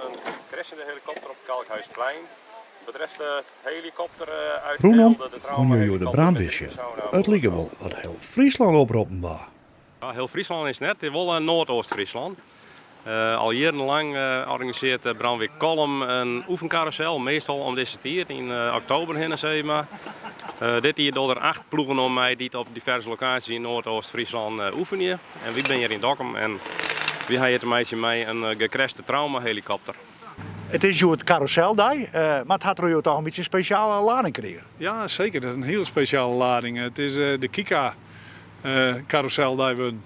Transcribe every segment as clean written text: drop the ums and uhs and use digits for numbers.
een crashende helikopter op het Kalkhuisplein. Betreft de helikopter uit Rûnom de koene jo de brandweer sjen. It like wol dat hiel Fryslân oproppen waard. Ja, hiel Fryslân is net, it is wol Noardoost-Fryslân. Al jierrenlang organisearret de brânwear Kollum in oefenkarrûsel, meastal om dizze tiid, yn oktober hinne sis mar. Dit jier dogge der 8 ploegen oan mei dy't op diverse lokaasjes yn Noardoost-Fryslân oefenje. En wy binne hjir yn Dokkum en wy ha hjir te meitsjen mei in gecrashte traumahelikopter. It is hjoed karrûseldei, mar it hat troch jo toch in bytsje in spesjale lading krigen? Ja, seker. Dat is in hiele spesjale lading. It is de Kika karrûseldei wurden.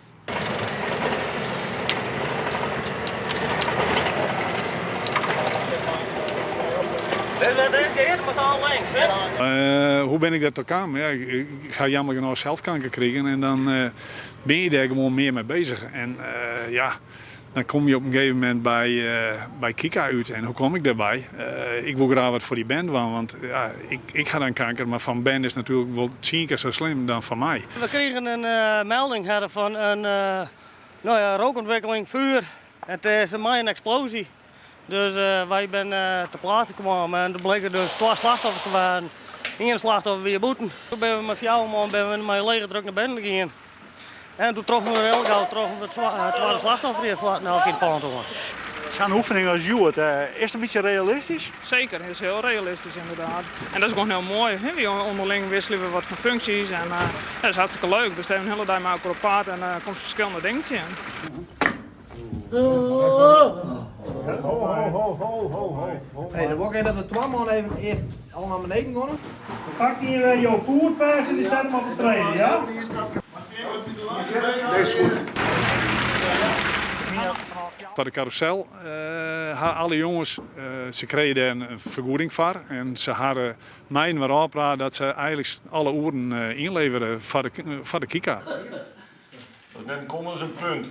Hoe bin ik dêr ta kaam? Ja, ik ha jammer genôch sels kanker krigen en dan bin je dêr gewoan mear mei bezich. En ja, dan kom je op in gegeven momint by Kika út. En hoe kom ik dêrby? Ik woe graach wat foar dy bern dwaan, want ja, ik ha dan kanker, mar foar in bern is it natuerlik wol tsien kear sa slim dan foar my. We krigen in melding fan in nou ja, rookontwikkeling, vuur. Het is mei in eksploazje. Dus wy binne te plate kommen en der bleken dus twa slachtoffers te wêzen. Ien slachtoffer wie bûten. Doe binne we mei fjouwer man binne we mei lege druk nei binnen gien. En doe troffen we hiel gau troffen we it twadde slachtoffer hjir fuort yn it pân oan. Sa'n oefening as hjoed, is it in bytsje realistysk? Zeker, is heel realistisch inderdaad. En dat is gewoon heel mooi. Hè? We onderling wisselen we wat van functies en dat is hartstikke leuk. We stean de hele dag met elkaar op pad en komt verschillende dingen tsjin. Hey, dan wol ik even dat de twa man even earst al nei beneden gean. Pak hier jo foet fêst en die set him op de trede, ja? Foar de karrûsel ha alle jonges, se krije dêr in fergoeding foar en se hawwe mei-inoar ôfpraat dat se eigenlik alle oeren ynlevere foar de Kika. Dat is net in kom, dat is in punt.